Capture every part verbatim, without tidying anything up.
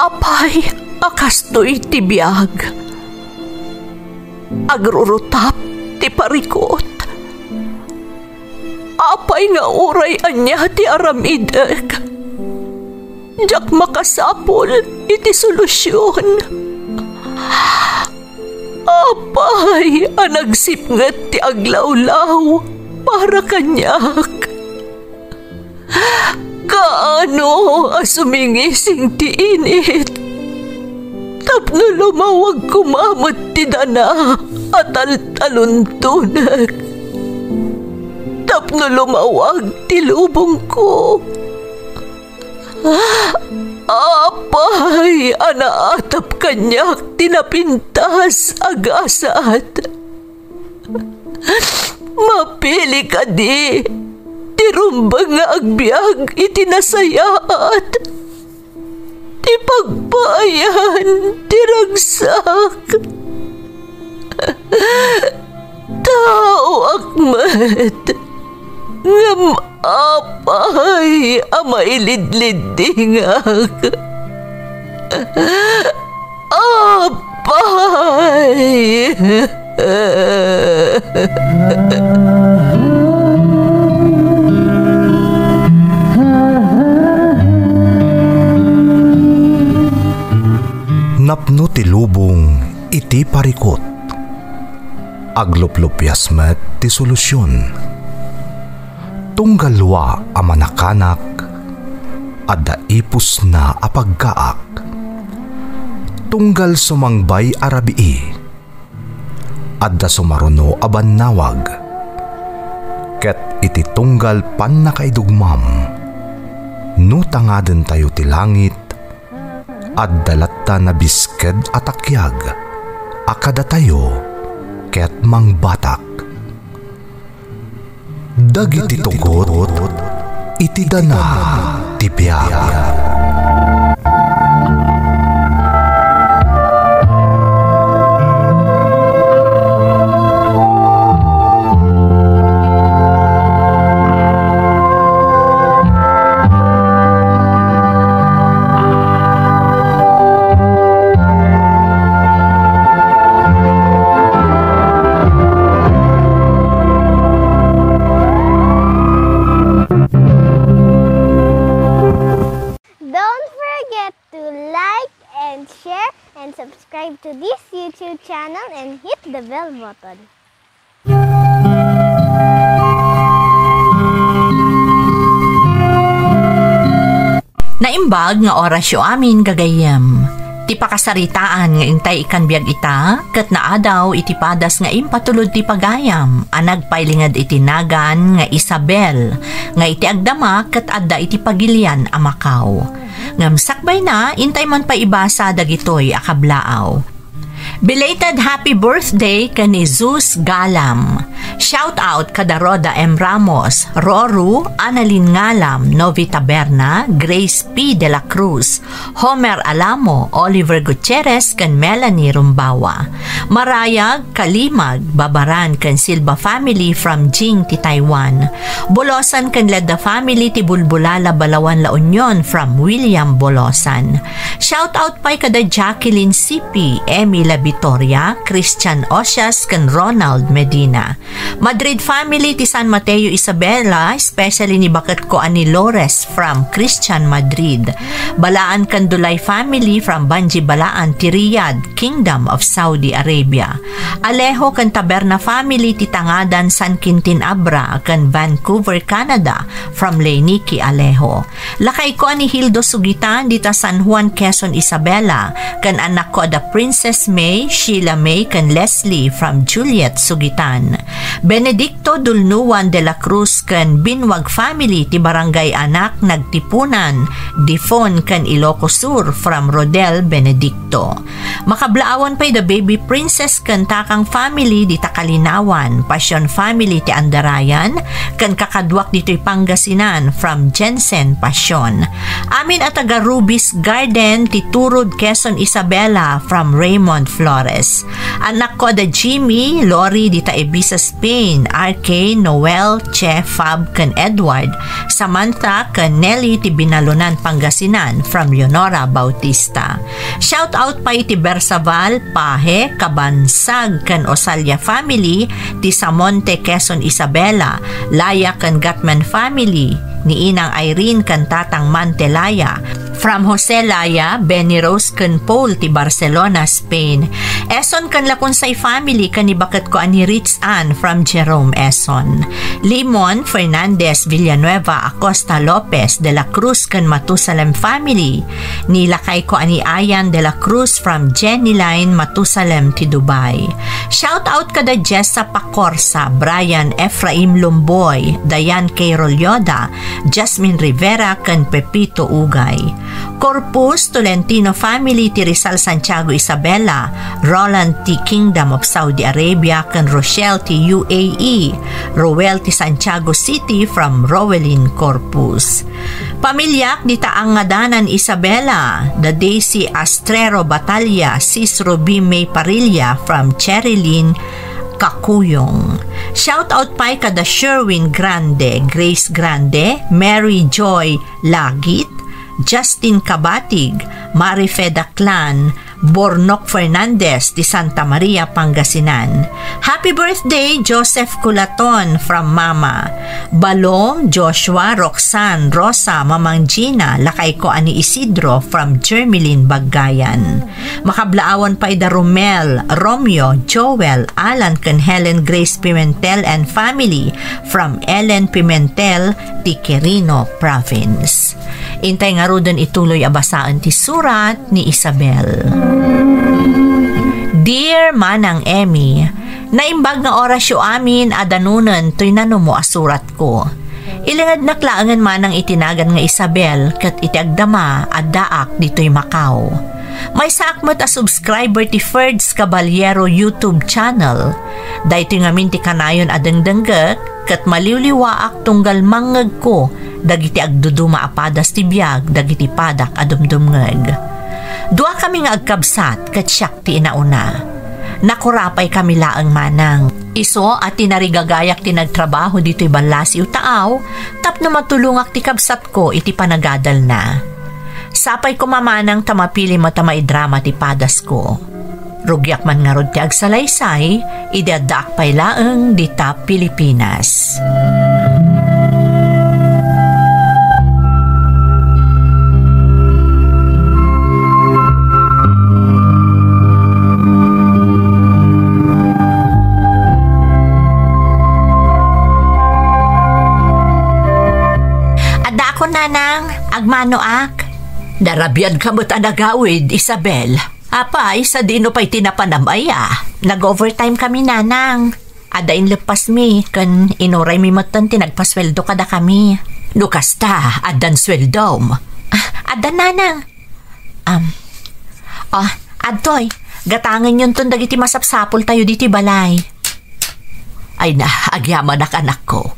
Apay a kastoy ti biag? Agrurutap ti parikut. Apay nga uray ania ti aramidek, diak makasapul iti solusion. Apay a nagsipnget ti aglawlaw para kaniak? Kaano a sumingising ti init tapno lumawag koma met ti dana a taltaluntonek, tapno lumawag ti lubongko? Apay a naatap kaniak ti napintas a gasat? Mapili kadi ti rumbeng nga agbiag iti nasayaat, ti pagpaayan ti ragsak? Taoak met, ngem apay a mailidliddingak? Apay! Napno ti lubong iti parikut. Agluplupias met ti solusion. Tunggal lua a manakanak, adda ipusna a paggaak. Tunggal sumangbay a rabii, adda sumaruno a bannawag. Ket iti tunggal pannakaidugmam, no tangadentayo ti langit, adda latta nabisked a takiag a kadatayo ket mangbatak. Dagiti tugot iti dana ti biag. Don't forget to like and share and subscribe to this YouTube channel and hit the bell button. Naimbag nga orasyo amin, gagayyem. Ti pakasaritaan nga intay ikan biag ita, ket naadaw iti padas nga impatulod ti pagayam a nagpailinged iti nagan nga Isabel, nga iti agdama ket adda iti Pagilian a Macau. Ngem sakbayna, intay man pay ibasa dagitoy a kablaaw. Belated happy birthday ken ni Zeus Galam. Shout out kada Rhoda M Ramos, Roru, Annalyn Ngalam, Novi Taberna, Grace P De La Cruz, Homer Alamo, Oliver Gutierrez, ken Melanie Rumbawa. Marayag, Kalimag, Babaran, ken Silva family from Jing ti Taiwan. Bolosan ken Ledda family ti Bulbulala, Balawan, La Union from William Bolosan. Shout out pay kada Jacqueline C P, Emmy La Vitoria, Christian Osias, ken Ronald Medina. Madrid family ti San Mateo Isabela, especially ni baketko a ni Lores from Christian Madrid. Balaan ken Dulay family from Banji Balaan ti Riyadh, Kingdom of Saudi Arabia. Alejo ken Taberna family ti Tangadan, San Quintin Abra, ken Vancouver, Canada, from Leiniki Alejo. Lakayko a ni Hildo Sugitan dita San Juan, Quezon, Isabela, ken annakko a da Princess May, Sheila May, ken Leslie from Juliet Sugitan. Benedicto Dulnuan de la Cruz ken Binwag family ti Barangay Anak Nagtipunan, Difon, ken Ilocos Sur from Rodel Benedicto. Makablaawan pay da Baby Princess ken Takang family dita Kalinawan, Passion family ti Andarayan, ken kakaduak ditoy Pangasinan from Jensen Passion. Amin a taga Ruby's Garden ti Turud, Quezon, Isabela from Raymond Flores. Torres. Annakko da Jimmy, Lori dita Ibiza, Spain, R K, Noel, Che, Fab, ken Edward, Samantha, ken Nelly ti Binalunan, Pangasinan, from Leonora Bautista. Shout out pay ti Bersaval, Pahe, Kabansag, ken Osalia family, ti Samonte, Quezon, Isabela, Laya ken Gatman family, ni Inang Irene ken Tatang Mante Laya, from Jose Laya, Benny Rose ken Paul ti Barcelona, Spain. Eson ken Lacunsay family ken ni baketko a ni Ritz Ann from Jerome Eson. Limon, Fernandez, Villanueva, Acosta, Lopez, De La Cruz ken Matusalem family. Ni lakayko a ni Ayan De La Cruz from Jenny Line, Matusalem ti Dubai. Shout out kada Jessa Pacorsa, Brian Ephraim Lumboy, Dayan K. Rolyoda, Jasmine Rivera ken Pepito Ugay. Corpus, Tolentino family ti Rizal, Santiago, Isabela, Roland ti Kingdom of Saudi Arabia ken Rochelle ti U A E, Roel ti Santiago City from Roelin Corpus. Pamiliak dita Angadanan, Isabela, da Daisy Astrero Batalla, Sis Ruby May Parilla from Cherilyn Kakuyong. Shout out pay kada Sherwin Grande, Grace Grande, Mary Joy Lagit, Justin Kabatig, Mari Feda Clan, Bornok Fernandez ti Santa Maria, Pangasinan. Happy birthday, Joseph Culaton from Mama. Balong, Joshua, Roxanne, Rosa, Mamang Gina, lakayko a ni Isidro from Germeline, Baggayan. Makablaawan pay da Romel, Romeo, Joel, Alan ken Helen Grace Pimentel and family from Ellen Pimentel ti Quirino Province. Intay ngaruden ituloy a basaen ti surat ni Isabel. Dear Manang Emmy, naimbag nga orasyo amin a danunen toy nanumo a suratko. Ilingednak laengen manang iti nagan nga Isabel ket iti agdama, addaak ditoy Macau. Maysaak met a subscriber ti Ferds Caballero YouTube channel. Daytoy ngamin ti kanayon a dengdenggek ket maliwliwaak tunggal mangngegko dagiti agduduma a padas ti biag dagiti padak a dumdumngeg. Duakami nga agkabsat ket siak ti inauna. Nakurapaykami laeng manang. Isu a tinarigagayak ti nagtrabaho ditoy ballasiw taaw tapno matulongak ti kabsatko iti panagadalna. Sapay koma manang ta mapili met a maidrama ti padasko. Rugiak man ngarud ti agsalaysay, idi addaak pay laeng dita Pilipinas. Addaakon, nanang, agmanoak. Narabian ka met a nagawid, Isabel. Apay, sadino pay ti napanam aya? Nag-overtime kami, nanang. Adda inleppasmi, ken inuraymi metten ti nagpasueldo kadakami. No kasta, addan sueldom? Ah, addan, nanang. Am, ah, adtoy, gatangenyonton dagiti masapsapultayo ditoy balay. Ay na, agyamanak, anakko.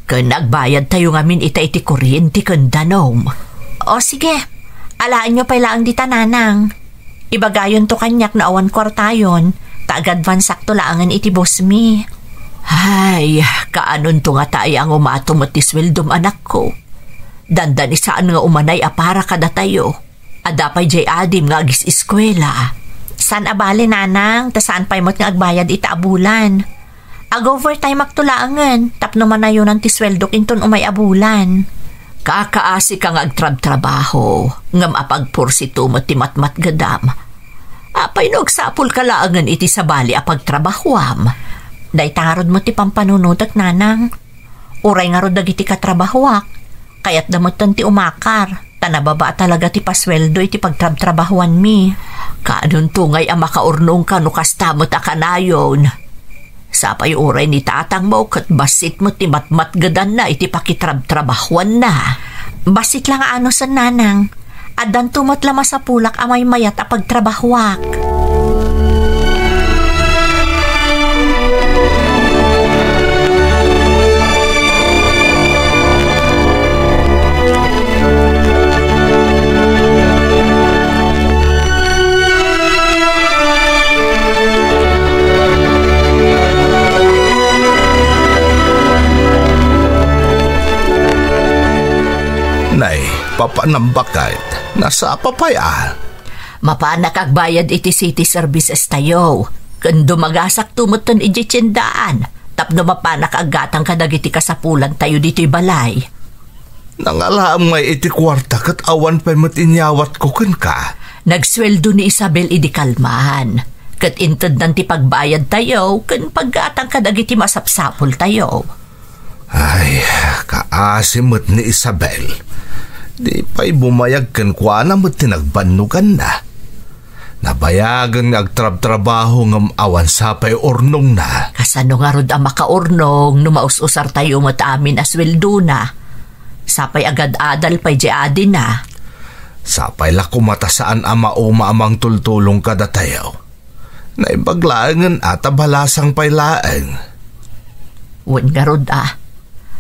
Ken agbayadtayo ngamin ita iti kuryente ken danum. O, sige. Alaenyo pay laeng dita, nanang. Ibagayonto kaniak no awan kuartayon, ta agadvansakto laengen iti bossmi. Ay, kaanonto ngata aya nga umato met ti sueldom, anakko? Dandani saan nga umanay a para kadatayo. Adda pay diay adim nga agis-eskuela. Saan a bale, nanang, ta saan pay met nga agbayad ita a bulan. Ag-overtimeakto laengen tapno manayonan ti sueldok inton umay a bulan. Kakaasika nga agtrabtrabaho, ngem apagpursito met ti matmatgedam. Apay no agsapulka laengen iti sabali a pagtrabahoam? Dayta ngarud met ti pampanunotek, nanang. Uray ngarud dagiti katrabahoak, kayatda metten ti umakar, ta nababa talaga ti pasueldo iti pagtrabtrabahoanmi. Kaanonto ngay a makaurnongka no kasta met a kanayon? Sapay uray ni tatangmo ket bassit met ti matmatgedanna iti pakitrabtrabahoanna. Bassit la nga anusen, nanang. Addanto met la masapulak a maymayat a pagtrabahoak. Nay, papanam baket, nasapa pay a. Mapanak agbayad iti city services tayo, ken dumagasakto metten idiay tiendaan, tapno mapanak aggatang kadagiti kasapulan tayo ditoy balay. Nangalaem ngay iti kuarta ket awan pay met inyawatko kenka. Nagsueldo ni Isabel idi kalman, ket intednan ti pagbayad tayo ken paggatang kadagiti masapsapul tayo. Ay, kaasi met ni Isabel. Di pay bumayag kenkuana met ti nagbannoganna. Nabayagen nga agtrabtrabaho ngem awan sapay urnongna. Kasano ngarud a makaurnong no maus-usar tayo met amin a sueldona? Sapay agad-adal pay di adina. Sapay la koma ta saan a mauma a mangtultulong kadatayo. Naimbag laengen a ta balasang pay laeng. Wen ngarud a,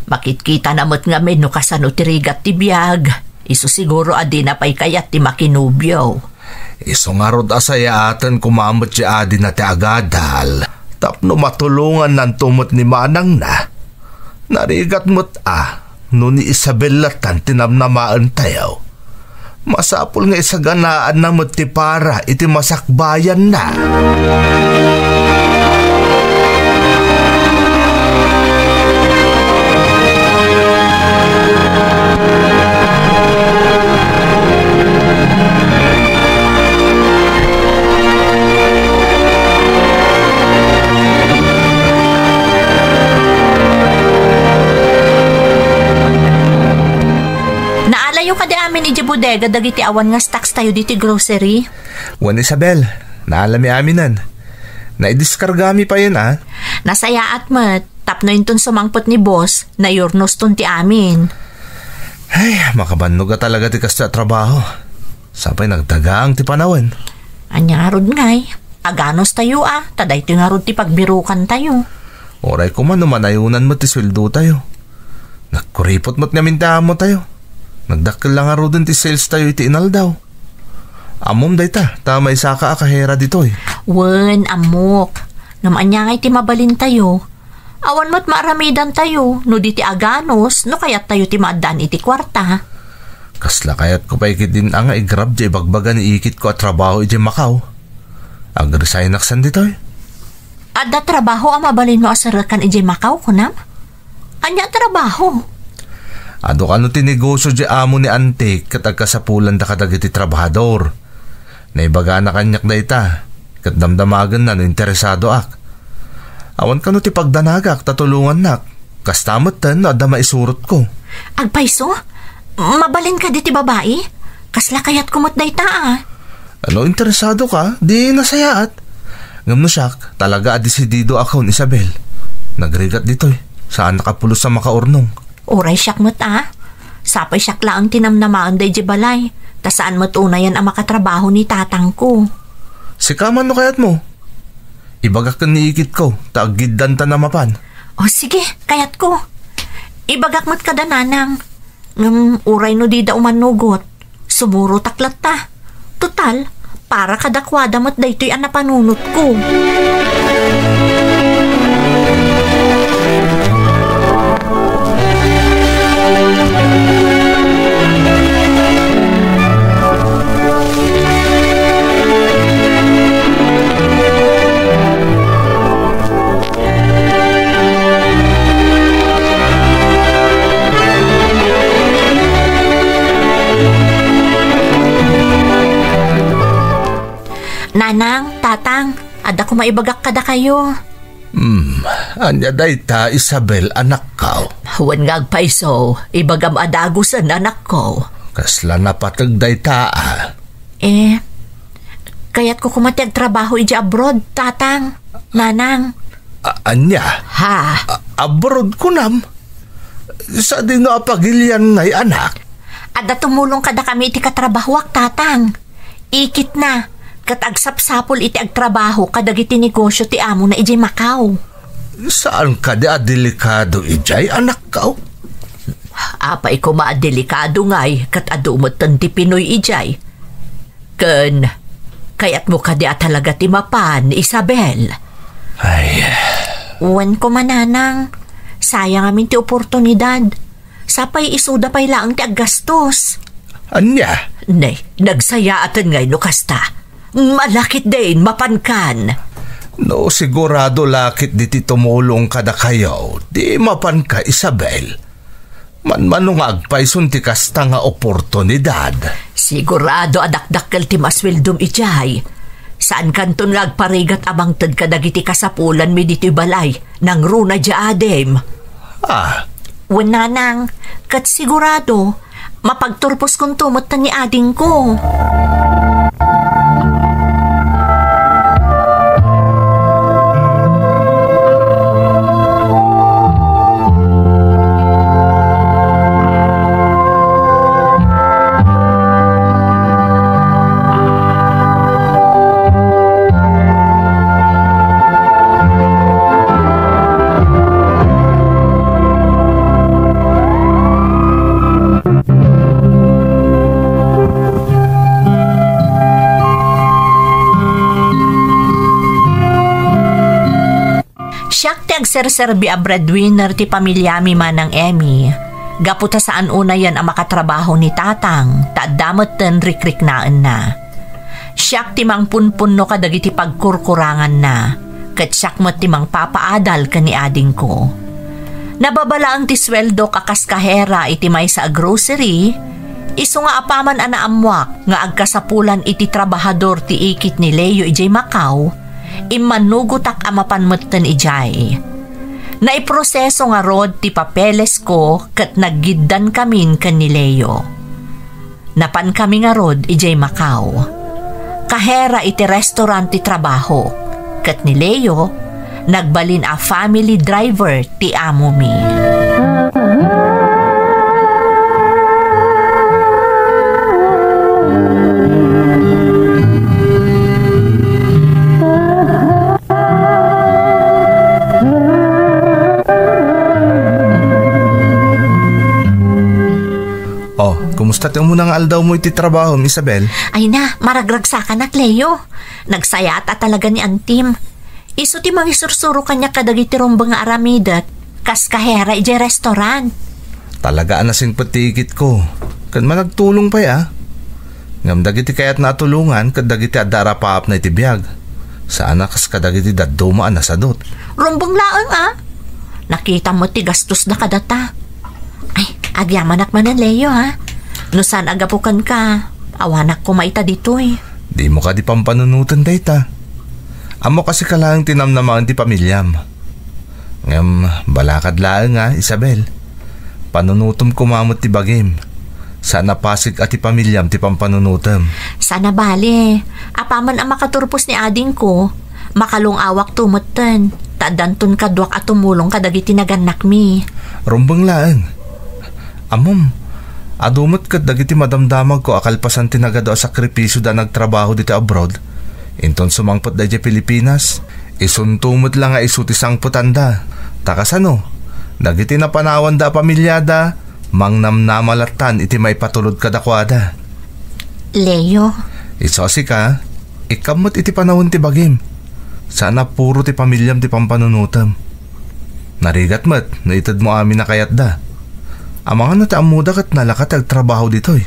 makitkitana met ngamin no kasano ti rigat ti biag. Isu siguro a dina pay kayat ti makinobio. Isu ngarud a sayaaten koma met ti adina ti agadal tapno matulongannanto met ni manangna. Narigat met a no ni Isabel lattan ti namnamaentayo. Masapul nga isaganaanna met ti para iti masakbayanna. Naalayo kadi amin idiay bodega dagiti awan nga stocks tayo ditoy grocery? Wen, Isabel, naalami aminen. Naidiskargami payen a. Nasayaat met, tapno inton sumangpet ni boss, nayurnoston ti amin. Ay, makabannog a talaga ti kastoy a trabaho. Sapay nagdagang ti panawen. Ania ngarud ngay? Aganos tayo a, ta daytoy ngarud ti pagbirukan tayo. Uray koma no manayonan met ti sueldo tayo. Nagkuripot met ngamin ti amo tayo. Nagdakkel la ngaruden ti sales tayo iti inaldaw. Ammom dayta, ta maysaka a kahera ditoy. Wen, ammok. Ngem ania ngay ti mabalin tayo? Awan met maaramidan tayo, no di ti aganos, no kayat tayo ti maaddaan iti kuarta. Kasla kayatko pay ketdin a nga igrab ti ibagbaga ni ikitko a trabaho idiay Macau. Agresignak san ditoy. Adda trabaho a mabalinmo a serrekan idiay Macau, kunam? Ania a trabaho? Adu kano ti negosio di amo ni Antik ket agkasapulanda kadagiti trabahador. Naibagana kaniak dayta, ket damdamagenna no interesadoak. Awan kano ti pagdanagak ta tulongannak. Kasta metten no adda maisurotko. Agpayso? Mabalin kadi ti babai? Kasla kayatko met dayta a. No interesado ka, di nasayaat. Ngem no siak, talaga a desidido akon, Isabel. Nagrigat ditoy. Saan nakapulos a makaurnong. Uray siak met a. Sapay siak laeng ti namnamaen daydiay balay. Ta saan met unayan a makatrabaho ni tatangko. Sika man no kayatmo. Ibagak ken ni ikitko, ta aggiddanta a mapan. O sige, kayatko. Ibagak met kada nanang. Ngem uray no dida umanugot, sumurotak latta. Total, para kadakuada met daytoy a napanunotko. Nanang, tatang, adda koma ibagak kadakayo. Hmm, ania dayta, Isabel, anakko? Wen nga agpayso, ibagam a dagusen, anakko. Kasla napateg dayta a. Eh, kayatko koma ti agtrabaho idiay abroad, tatang, nanang. A-, ania? Ha? A-, abroad kunam? Sadino a pagilian ngay, anak? Adda tumulong kadakami iti katrabahoak, tatang. Ikitna, ket agsapsapul iti agtrabaho kadagiti negosio ti amona idiay Macau. Saan kadi a delikado idiay, anakko? Apay koma a delikado ngay ket adu metten ti Pinoy idiay. Ken, kayatmo kadi a talaga ti mapan, Isabel? Ay. Wen koma, nanang, sayang amin ti oportunidad. Sapay isuda pay laeng ti aggastos. Ania? Nay, nagsayaaten ngay no kasta. Malakit din, mapankan. No sigurado lakit diti tumulong kadakayo, di mapanka, Isabel. Manmano nga agpayson ti kasta nga oportunidad. Sigurado a dakdakkel ti masueldom idiay. Saankanton nga agparigat a mangted kadagiti kasapulanmi ditoy balay, nangruna idiay adim. Ah. Wen, nanang, ket sigurado, mapagturposkonto met ni adingko. Siak ti agserserbi a breadwinner ti pamiliami, Manang Emmy, gapu ta saan unayen a makatrabaho ni Tatang, ta adda metten rikriknaenna. Siak ti mangpunpunno kadagiti pagkurkuranganna, ket siak met ti mangpapaadal ken ni adingko. Nababa laeng ti sueldok a kas kahera iti maysa a grocery, isu nga apaman a naammoak nga agkasapulan iti trabahador ti ikit ni Leo idiay Macau, immannugotak a mapan metten idiay. Naiproseso ngarud ti papelesko ket naggiddankamin ken ni Leo. Napankami ngarud idiay Macau. Kahera iti restaurant ti trabahok, ket ni Leo, nagbalin a family driver ti amomi. Oh, kumusta ti umuna nga aldawmo iti trabahom, Isabel? Ay na, maragragsakanak, Leo. Nagsayaat a talaga ni Antim. Isu ti mangisursuro kaniak kadagiti rumbeng nga aramidek, kas kahera idiay restaurant. Talaga a nasingpet ti ikitko. Ken managtulong pay a. Ngem dagiti kayatna a tulongan ket dagiti adda arapaapna iti biag. Saan a kas kadagiti dadduma a nasadut. Rumbeng laeng a. Nakitam met ti gastosda kadata. Ay, agyamanak manen, Leo, ha? No saan a gapu kenka, awanak koma ita ditoy. Dimo kadi pampanunoten dayta. Ammok a sika laeng ti namnamaen ti pamiliam. Ngem balakad laeng a, Isabel. Panunotem koma met ti bagim. Saan a pasig a ti pamiliam ti pampanunotem. Saan a bale, apaman a makaturpos ni adingko, makalung-awakto metten, ta addanton kaduak a tumulong kadagiti nagannakmi. Rumbeng laeng. Ammom, adu met ket dagiti madamdamagko a kalpasan ti nagadu a sakripisioda a nagtrabaho ditoy abroad, inton sumangpetda idiay Pilipinas, isunto met la nga isu ti sangpetanda. Ta kasano, dagiti napanawanda a pamiliada, mangnamnama lattan iti maipatulod kadakuada. Leo. Isu a sika, ikkam met iti panawen ti bagim. Saan a puro ti pamiliam ti pampanunotem. Narigat met no itedmo amin a kayatda. Amangan no ti ammoda ket nalaka ti agtrabaho ditoy.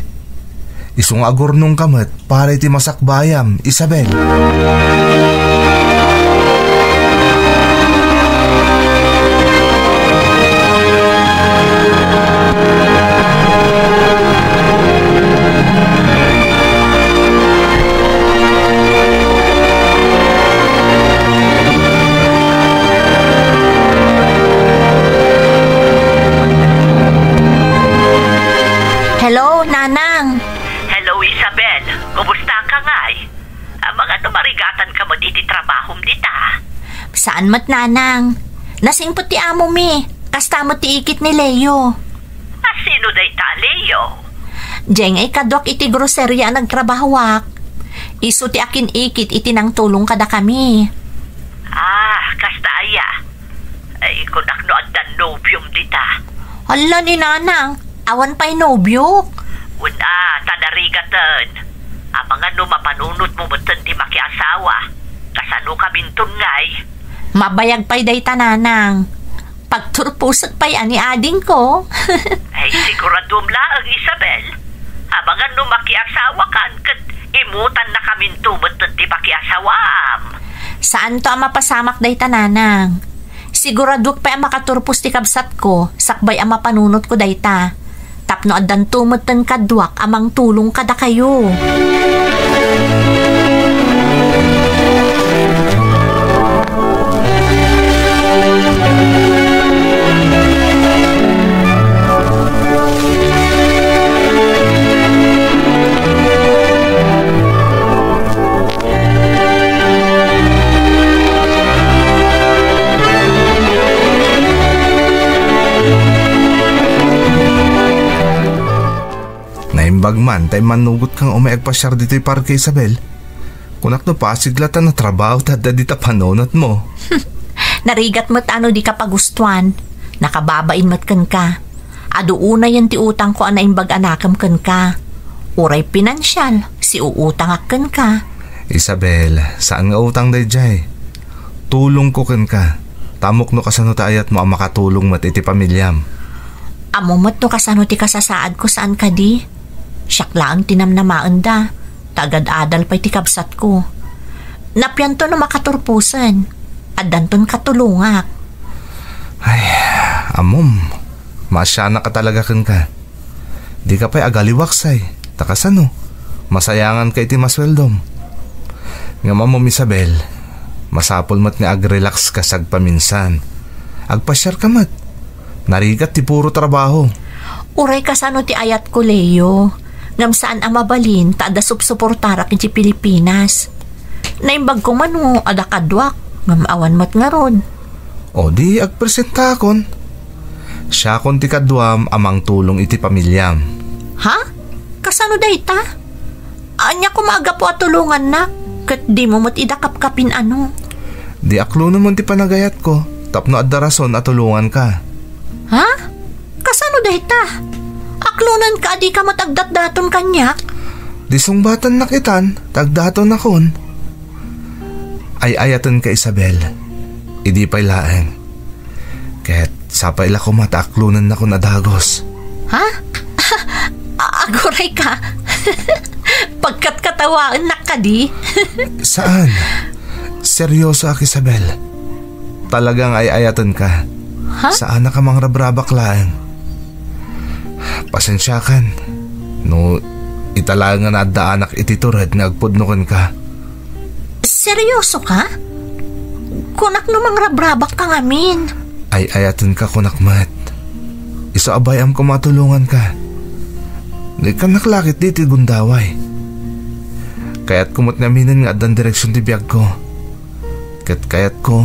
Isu nga agurnongka met para iti masakbayam, Isabel. Hello, Nanang. Hello, Isabel. Kumusta ka ngay? Amangan no marigatan ka met iti trabahom dita. Saan met, Nanang. Nasingpet ti amomi. Kasta met ti ikit ni Leo. A sino dayta a Leo? Diay nga ikaduak iti groceria a nagtrabahoak. Isu ti akin-ikit iti nangtulong kadakami. Ah, kasta aya. Ay, kunak no addan nobiom dita. Hala ni Nanang, awan pay nobiok. Wen a, ta narigaten. Amangan no mapanunotmo metten ti makiasawa. Kasano kaminton ngay? Mabayag pay dayta, Nanang. Pagturpusek pay a ni adingko. Ay, siguraduam laeng, Isabel. Amangan no makiasawakan ket imutannakaminto met ti pakiasawaam. Saanto a mapasamak dayta, nanang. Siguraduek pay a makaturpos ti kabsatko sakbay a mapanunotko dayta. Tapno addanto metten kaduak a mangtulong kadakayo. Naimbag man ta immannugotka nga umay agpasiar ditoy parke, Isabel. Kunak no pasig la ta natrabaho ta adda dita panunotmo. Narigat met a no dika pagustuan. Nakababain met kenka. Adu unayen ti utangko a naimbag a nakem kenka. Uray pinansial, siuutangak kenka. Isabel, saan nga utang daydiay. Tulongko kenka. Tamok no kasano ti ayatmo a makatulong met iti pamiliam. Ammo met no kasano ti kasasaadko, saan kadi? Siak laeng ti namnamaenda, ta agad-adal pay ti kabsatko. Napianto no makaturposen, addanton katulongak. Ay, ammom, maasianak a talaga kenka. Dika pay agaliwaksay, ta kasano? Masayanganka iti masueldom. Ngem ammom, Isabel, masapul met nga agrelaxka sagpaminsan. Agpasiarka met. Narigat ti puro trabaho. Uray kasano ti ayatko, Leo. Ngem saan a mabalin ta adda supsuportarak iti Pilipinas. Naimbagko man no adda kaduak, ngem awan met ngarud. O di agpresentakon. Siakon ti kaduam a mangtulong iti pamiliam. Ha? Kasano dayta? Ania koma a gapu a tulongannak, ket dimo met ida kapkapin-ano? Di aklonenmon ti panagayatko, tapno adda rason a tulonganka. Ha? Kasano dayta? Aklonenka a dika met agdatdaton kaniak? Di sungbatannak itan, ta agdatonakon. Ay-ayatenka, Isabel. Idi pay laeng. Ket sapay la koma ta aklonennakon a dagus. Ha? Agurayka? Pagkatkatawaennak kadi? Saan. Seryosoak, Isabel. Talagang ay-ayatenka. Ha? Saanak a mangrabrabak laeng. Pasensiakan no ita laeng nga naaddaanak iti tured nga agpudno kenka. Seryosoka? Kunak no mangrabrabakka ngamin. Ay-ayatenka, kunak met. Isu a bay-am koma a tulonganka. No ikkannak la ketdi iti gundaway. Kayatko met ngaminen nga addan direksion ti biagko. Ket kayatko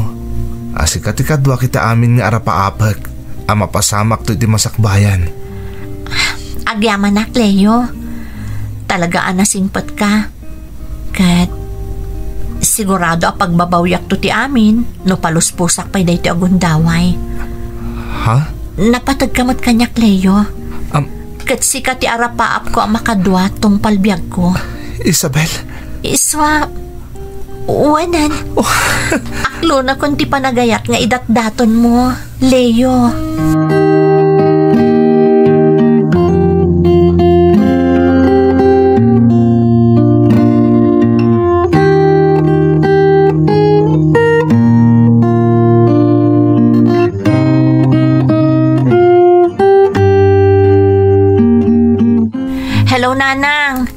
a sika ti kaduak iti amin nga arapaapek a mapasamakto iti masakbayan. Agyamanak, Leo. Talaga a nasingpetka. Ket sigurado a pagbabawiakto ti amin no palusposak pay daytoy a gundaway. Ha? Napategka met kaniak, Leo. Am- Ket sika ti arapaapko a makadua tungpal biagko. Isabel? Isua, wanan. Oh. Aklonakon ti panagayat nga idatdatonmo, Leo. Hello, Nanang.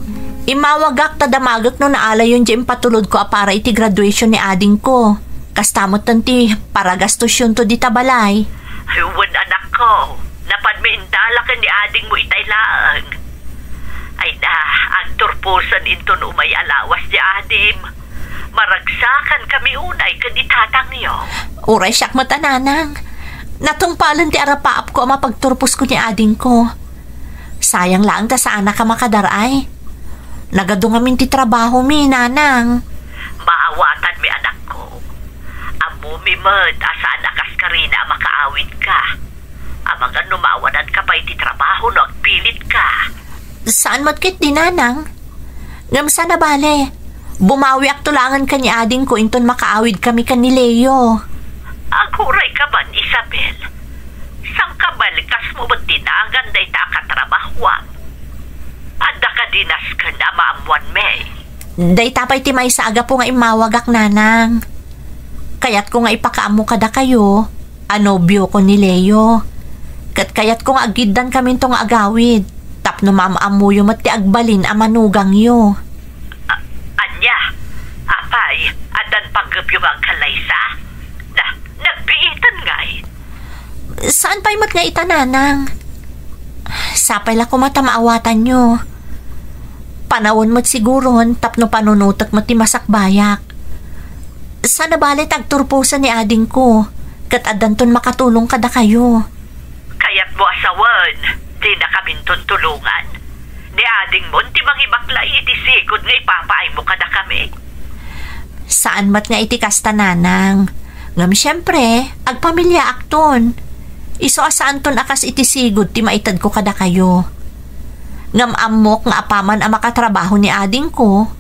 Immawagak ta damagek no naalayon diay impatulodko a para iti graduation ni adingko. Kasta metten ti paragastusyonto dita balay. Wen, anakko, napanmi indala ken ni adingmo itay laeng. Ay na, agturposen inton umay a lawas ti adim. Maragsakankami unay ken ni tatangyo. Uray siak met a, Nanang. Natungpalen ti arapaapko a mapagturposko ni adingko. Sayang laeng ta saanak a makadar-ay. Nagadu ngamin ti trabahomi, Nanang. Maawatanmi, anakko. Ammomi met a saan a kaskarina a makaawidka. Amangan no maawananka pay ti trabaho no agpilitka. Saan met ketdi, Nanang. Ngem saan a bale, bumawiakto laengen ken ni adingko inton makaawidkami ken ni Leo. Agurayka man, Isabel. met ti nagan dayta a katrabahuam. Adda kadi nasken a maammuanmi? Dayta pay ti maysa a gapu nga immawagak, nanang. Kayatko nga ipakaammo kadakayo a nobioko ni Leo. Ket kayatko nga aggiddankaminto nga agawid tapno maam-ammoyo met ti agbalin a manugangyo. A-, ania? Apay, addan panggepyo nga agkallaysa? Na, nagbiiten ngay? Saan pay met nga ita, nanang. Sapay la koma ta maawatanyo. Panawen met siguron tapno panunotek met ti masakbayak. Saan a bale ta agturposen ni adingko, ket addanton makatulong kadakayo. Kayatmo a sawen, dinakaminton tulongan? Ni adingmon ti mangibaklay iti sigud nga ipapaaymo kadakami. Saan met nga iti kasta, nanang. Ngem siempre, agpamiliaakton. Isu a saanton a kas iti sigud ti maitedko kadakayo. Ngem ammok nga apaman a makatrabaho ni adingko,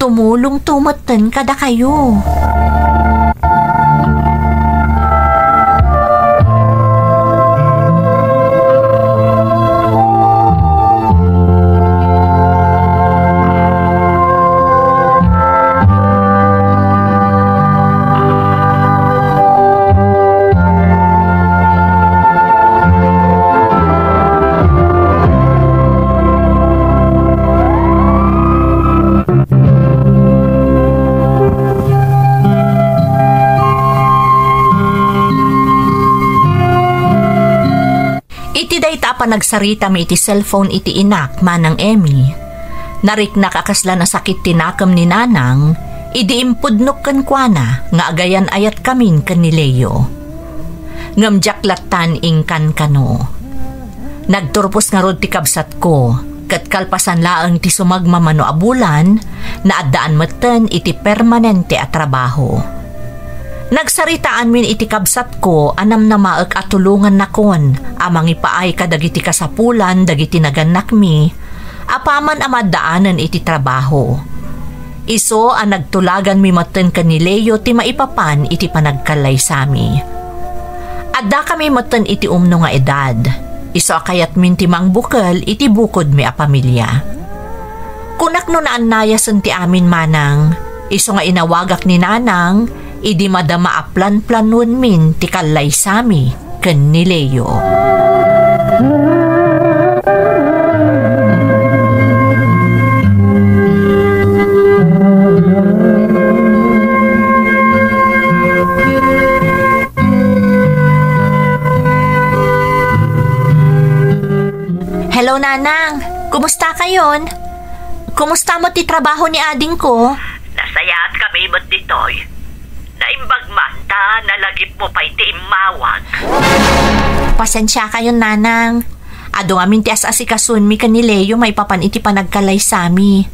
tumulongto metten kadakayo. Iti dayta a panagsaritami iti cellphone iti inak, Manang Emmy, nariknak a kasla nasakit ti nakem ni Nanang idi impudnok kenkuana nga agayan-ayatkamin ken ni Leo. Ngem diak lattan inkankano. Nagturpos ngarud ti kabsatko, ket kalpasan laeng ti sumagmamano a bulan, naaddaan metten iti permanente a trabaho. Nagsaritaanmin iti kabsatko a namnamaek a tulongannakon a mangipaay kadagiti kasapulan dagiti nagannakmi, apaman a maaddaanen iti trabaho. Isu a nagtulaganmi metten ken ni Leo ti maipapan iti panagkallaysami. Addakami metten iti umno nga edad, isu a kayatmin ti mangbukel iti bukodmi a pamilia. Kunak no naannayasen ti amin, Manang, isu nga inawagak ni Nanang idi madama a planplanuenmin ti kallaysami ken ni Leo. Hello, Nanang. Kumusta kayon? Kumusta met ti trabaho ni adingko? Nasayaatkami met ditoy. Naimbag man ta nalagipmo pay ti immawag. Pasensiakayon, Nanang. Adu ngamin ti as-asikasuenmi ken ni Leo maipapan iti panagkallaysami.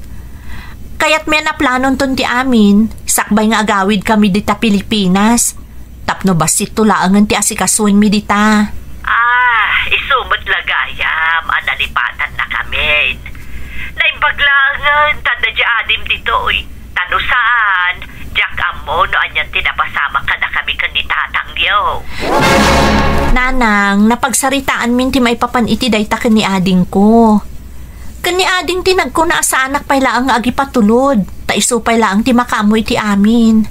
Kayatmi a naplanonton ti amin, sakbay nga agawidkami dita Pilipinas. Tapno bassitto laengen ti asikasuenmi dita. Ah, isu met la gayam a nalipatannakamin. Naimbag laengen ta adda diay adim ditoy. Ta no saan, diak ammo no anian ti napasamak kadakami ken ni tatangyo. Nanang, napagsaritaanmin ti maipapan iti dayta ken ni adingko. Ken ni ading ti nagkuna a saanak pay laeng nga agipatulod, ta isu pay laeng ti makaammo iti amin.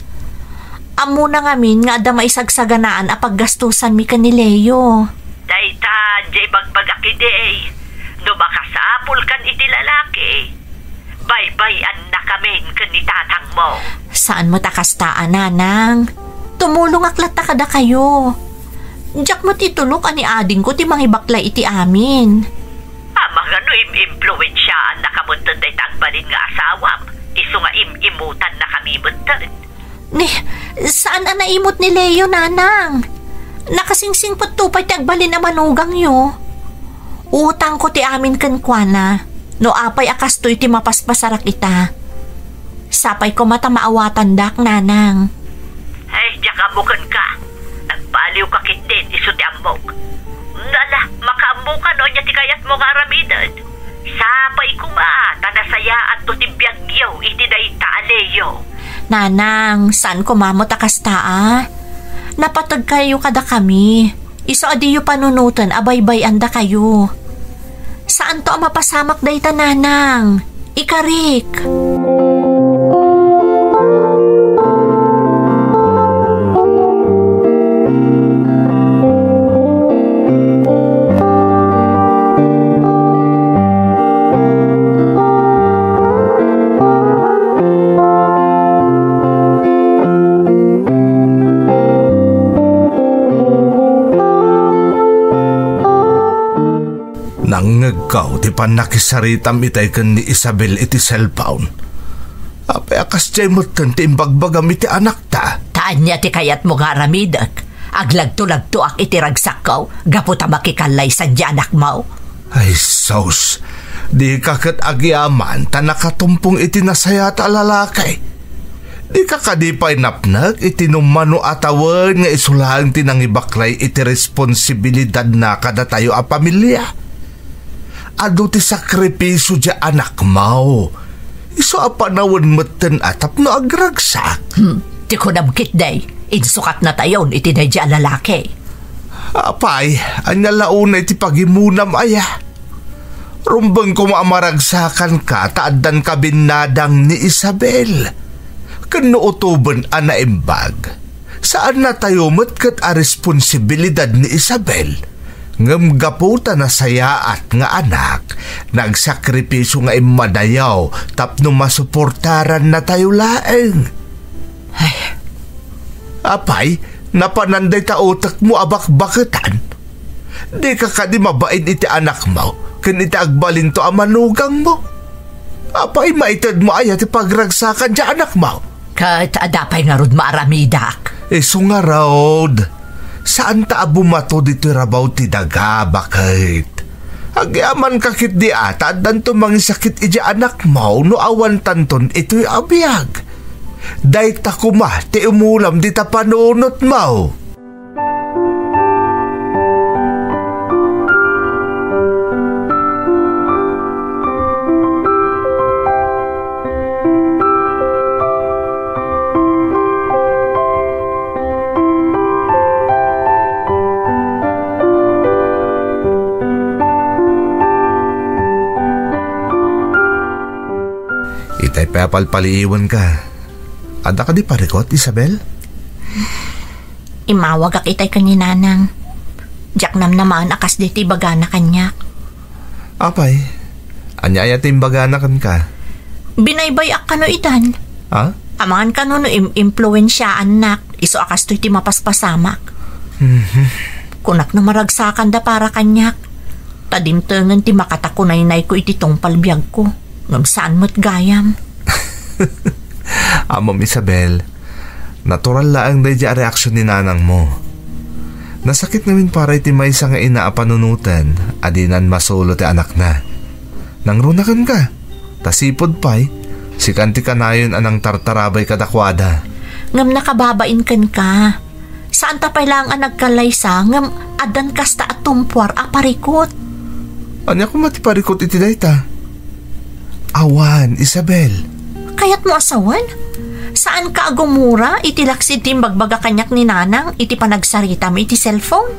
Ammona ngamin nga adda maisagsaganaan a paggastusanmi ken ni Leo. Dayta, diay bagbagak idi, no makasapulkan iti lalaki, baybay-annakamin ken ni tatangmo. Saan met a kasta a, Nanang. Tumulongak latta kadakayo. Diak met itulok a ni adingko ti mangibaklay iti amin. Amangan no im-impluensiaannaka metten dayta agbalin nga asawam, isu nga im-imutannakami metten. Ni, saan a naimut ni Leo, Nanang? Nakasingsingpetto pay ti agbalin a manugangyo. Utangko ti amin kenkuana, no apay a kastoy ti mapaspasarak ita. Sapay koma ta maawatandak, Nanang. Ay, diak ammo kenka. Nagbaliwka ketdin isu ti ammok. Ala, makaammoka no ania ti kayatmo nga aramiden. Sapay koma ta nasayaatto ti biagyo iti dayta a Leo. Nanang, saan koma met a kasta a. Napategkayo kadakami. Isu a diyo panunoten a baybay-andakayo. Saanto a mapasamak dayta, nanang. Ikarik. Nangngegko ti pannakisaritam itay ken ni Isabel iti cellphone. Apay a kasdiay metten ti imbagbagam iti anakta? Ta ania ti kayatmo nga aramidek? Aglagtulagtoak iti ragsakko gapu ta makikallaysan ti anakmo. Ay, sus! Dika ket agyaman ta nakatumpong iti nasayaat a lalaki. Dika kadi pay napnek iti numano a tawen nga isu laeng ti nangibaklay iti responsibilidadna kadatayo a pamilia? Adu ti sakripisio ti anakmo. Isu a panawen metten a tapno agragsak. Hmm, ti kunam ketdi, insukatnatayon iti daydi a lalaki. Apay, ania la unay ti pagimunam aya? Rumbeng koma a maragsakanka ta addan kabinnadang ni Isabel. Ken no utoben a naimbag, saannatayo met ket a responsibilidad ni Isabel. Ngem gapu ta nasayaat nga anak, nagsakripisio nga immadayo tapno masuportarannatayo laeng. Ay. Apay, napanan dayta utekmo a bakbaketan? Dika kadi mabain iti anakmo ken iti agbalinto a manugangmo? Apay, maitedmo aya ti pagragsakan ti anakmo? Ket adda pay ngarud maaramidak? Isu ngarud, saanta a bumato ditoy rabaw ti daga, baket. Agyamanka ketdi a ta addanto mangisakit iti anakmo no awantanton itoy a biag. Dayta koma ti umulam dita panunotmo. Itay pay a palpaliiwenka. Adda kadi parikut, Isabel? Immawagak itay ken ni Nanang. Diak namnamaen a kasdi ti ibagana kaniak. Apay, ania aya ti imbagana kenka? Binaybay-ak kano itan. Ha? Amangan kano no im-, impluensiaannak, isu a kastoy ti mapaspasamak. Mhm. Kunak no maragsakanda para kaniak. Ta dimtengen ti makatakunaynayko iti tungpal biagko. Ngem saan met gayam. Ammom, Isabel, natural laeng daydi a reaksion ni nanangmo. Nasakit ngamin para iti maysa nga ina a panunoten a dinan masulo ti anakna. Nangruna kenka, ta sipud pay, sikan ti kanayon a nangtartarabay kadakuada. Ngem nakababain kenka. Saanta pay laeng a nagkallaysa, ngem addan kasta a tumpuar a parikut. Ania koma ti parikut iti dayta? Awan, Isabel. Kayatmo a sawen? Saanka a gumura iti laksid ti imbagbaga kaniak ni Nanang iti panagsaritam iti cellphone?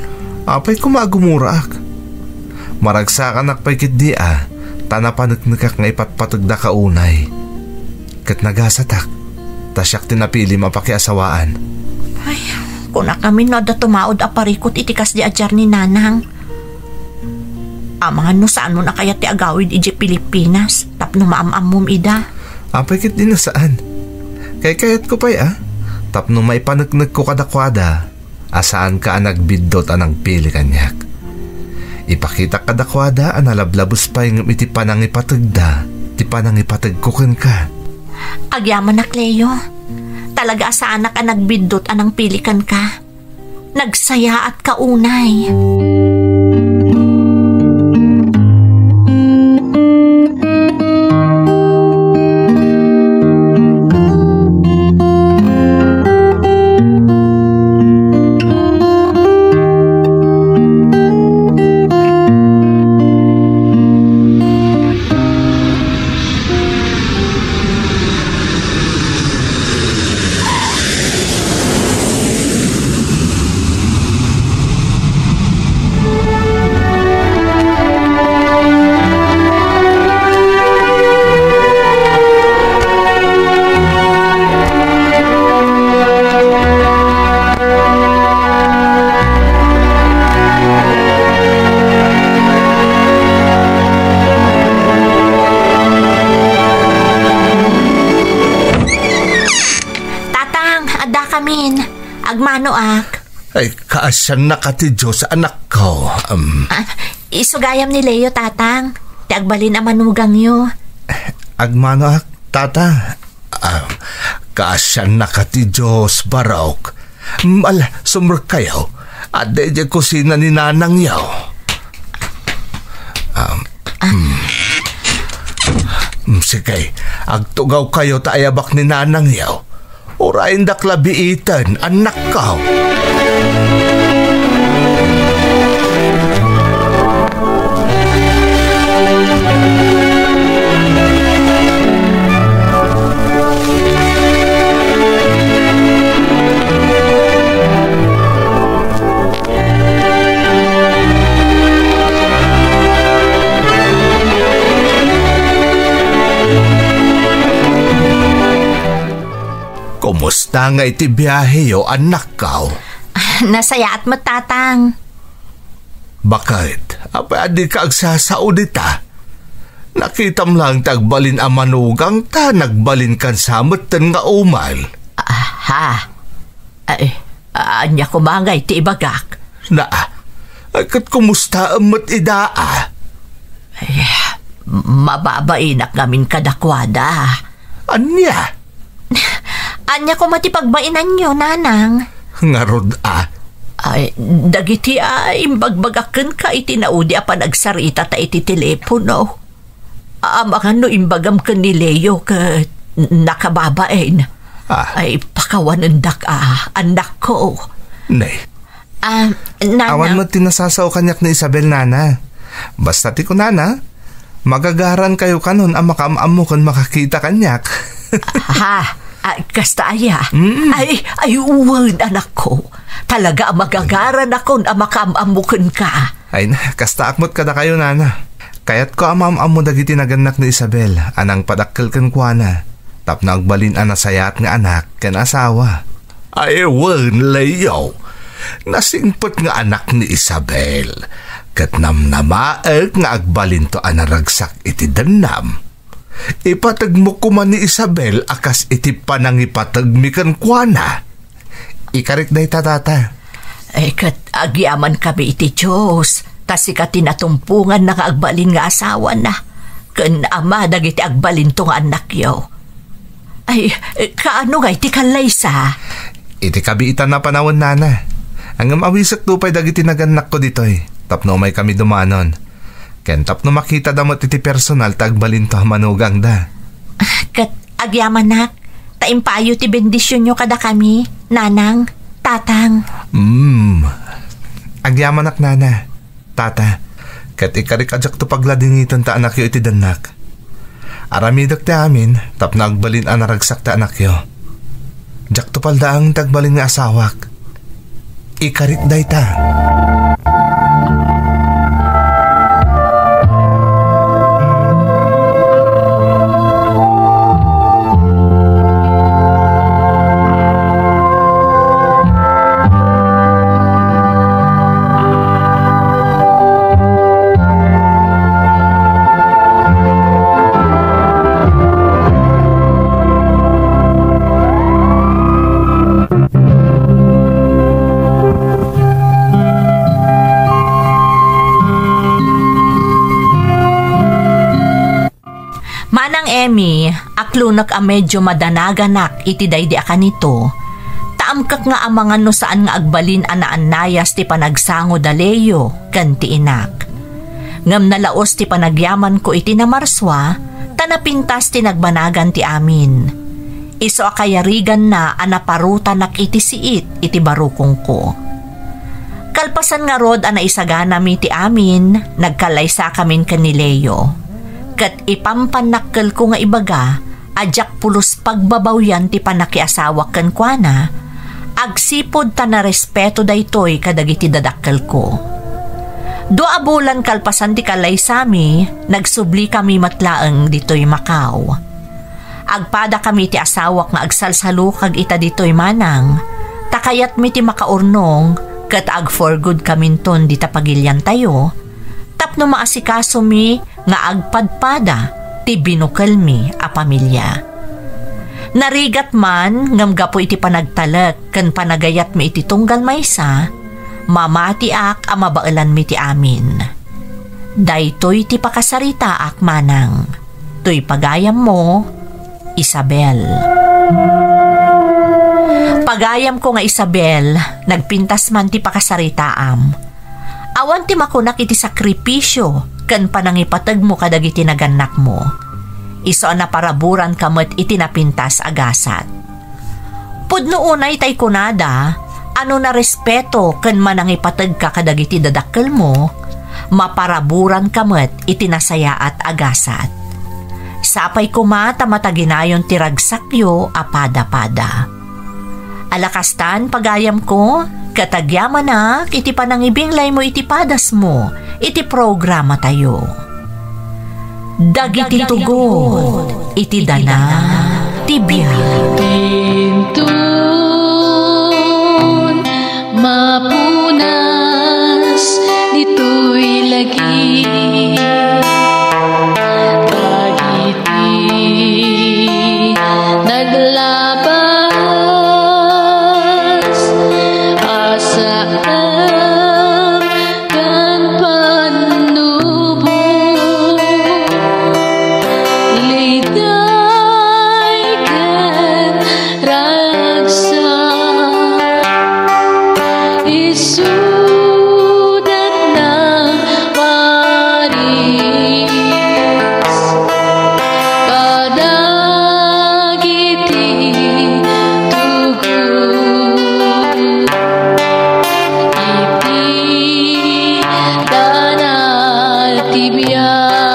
Apay koma a gumuraak? Maragsakanak pay ketdi a, ta napaneknekak nga ipatpategdaka unay. Ket nagasatak, ta siak ti napilim a pakiasawaan. Ay, kunak ngamin no adda tumaud a parikut iti kasdi a diar ni Nanang. Amangan no saanmon a kayat ti agawid idiay Pilipinas tapno maam-ammom ida. Apay ketdi no saan? Kaykayatko pay a, tapno maipaneknekko kadakuada a saanka a nagbiddut a nagpili kaniak. Ipakitak kadakuada a nalablabes pay ngem iti panangipategda ti panangipategko kenka. Agyamanak, Leo. Talaga a saanak a nagbiddut a nangpili kenka. Nagsayaatka unay. Agmanoak. Ay, kaasiannaka ti Dios, anakko. Um. Ah, isu gayam ni Leo, Tatang. Ti agbalin a manugangyo. Agmanoak, Tata. Ah, kaasiannaka ti Dios, Barok. Mal, sumrekkayo. Adda idiay kusina ni nanangyo. Ah, mm. Mm, sige, agtugawkayo ta ayabak ni nanangyo. Uray indak la biiten, annakko. Kumusta ngay ti biaheyo, annakko? Nasayaat met, Tatang. Baket, apay a dika agsasao dita? Nakitam laeng ti agbalin a manugangta, nagbalinkan sa metten nga umay. Aha. Ay, ania koma ngay ti ibagak? Naa, ay, ket kumustaem met ida, a? Ay, mababainak ngamin kadakuada. Ania? Ania koma ti pagbainanyo, Nanang? Ngarud, a? Ay, dagiti a imbagbagak kenka iti naudi a panagsarita ta iti telepono. Amangan no imbagam ken ni Leo ket nakababain. Ah. Ay, pakawanendak a, annakko. Ne. Ah, Nana. Awan met ti nasasao kaniak ni Isabel, Nana. Basta ti kunana, magagarankayo kanon a makaam-ammo ken makakita kaniak. Ha? Ah, kasta aya? Mm. Ay, ay, wen, anakko. Talaga a magagaranakon a makaam-ammo kenka. Ay na, kastaak met kadakayo, Nana. Kayatko a maam-ammo dagiti nagannak ni Isabel a nangpadakkel kenkuana tapno agbalin a nasayaat nga anak ken asawa. Ay, wen, Leo. Nasingpet nga anak ni Isabel, ket namnamaek nga agbalinto a naragsak iti dennam. Ipategmo koma ni Isabel a kas iti panangipategmi kenkuana. Ikarik dayta, Tata. Eh, ket agyamankami iti Dios, ta sika ti natumponganna nga agbalin nga asawana, ken ama dagiti agbalinto nga annakyo. Ay, eh, kaano ngay ti kallaysa? Iti kabiitan a panawen, Nana. Ngem awisekto pay dagiti nagannakko ditoy, tapno umaykami dumanon. Ken tapno makitada met iti personal ta agbalinto a manugangda. Ah, ket agyamanak, ta impayo ti bendisionyo kadakami, Nanang, Tatang. Mm. Agyamanak, Nana, Tata, ket ikarik a diakto pagladingiten ta anakyo iti dennak. Aramidek ti amin tapno agbalin a naragsak ti anakyo. Diakto paldaang ti agbalin nga asawak. Ikarik dayta. Manang Emmy, aklonek a medyo madanaganak iti daydi a kanito, ta amkek nga amangan no saan nga agbalin a naannayas ti panagsango da Leo ken ti inak. Ngem nalaos ti panagyamanko iti namarsua, ta napintas ti nagbanagan ti amin. Isu a kayariganna a naparutanak iti siit iti barukongko. Kalpasan ngarud a naisaganami ti amin, nagkallaysakamin ken ni Leo. Ket ipampannakkelko nga ibaga a diak pulos pagbabawian ti pannakiasawak kenkuana, agsipud ta narespeto daytoy kadagiti dadakkelko. Dua a bulan kalpasan ti kallaysami, nagsublikami met laeng ditoy Macau. Agpadakami ti asawak nga agsalsalukag ita ditoy manang, ta kayatmi ti makaurnong ket agforgoodkaminton dita pagiliantayo, tapno maasikasomi nga agpadpada ti binukelmi a pamilia. Narigat man ngem gapu iti panagtalek ken panagayatmi iti tunggal maysa, mamatiak a mabaelanmi ti amin. Daytoy ti pakasaritaak manang. Toy pagayammo, Isabel. Pagayamko nga Isabel, nagpintas man ti pakasaritaam. Awan ti makunak iti sakripisio ken panangipategmo kadagiti nagannakmo. Isu a naparaburanka met iti napintas a gasat. Pudno unay tay kunada, a no narespeto ken manangipategka kadagiti dadakkelmo, maparaburanka met iti nasayaat a gasat. Sapay koma ta mataginayon ti ragsakyo a pada-pada. Ala kastan, pagayamko, ket agyamanak iti panangibinglaymo iti padasmo iti programatayo. Dagiti tugot iti dana ti biag. Inton mapunas ditoy lagi, dagiti naglabas a saan ken pannubo, liday ken ragsak, isudat na paris kadagiti tugot iti dana ti biag.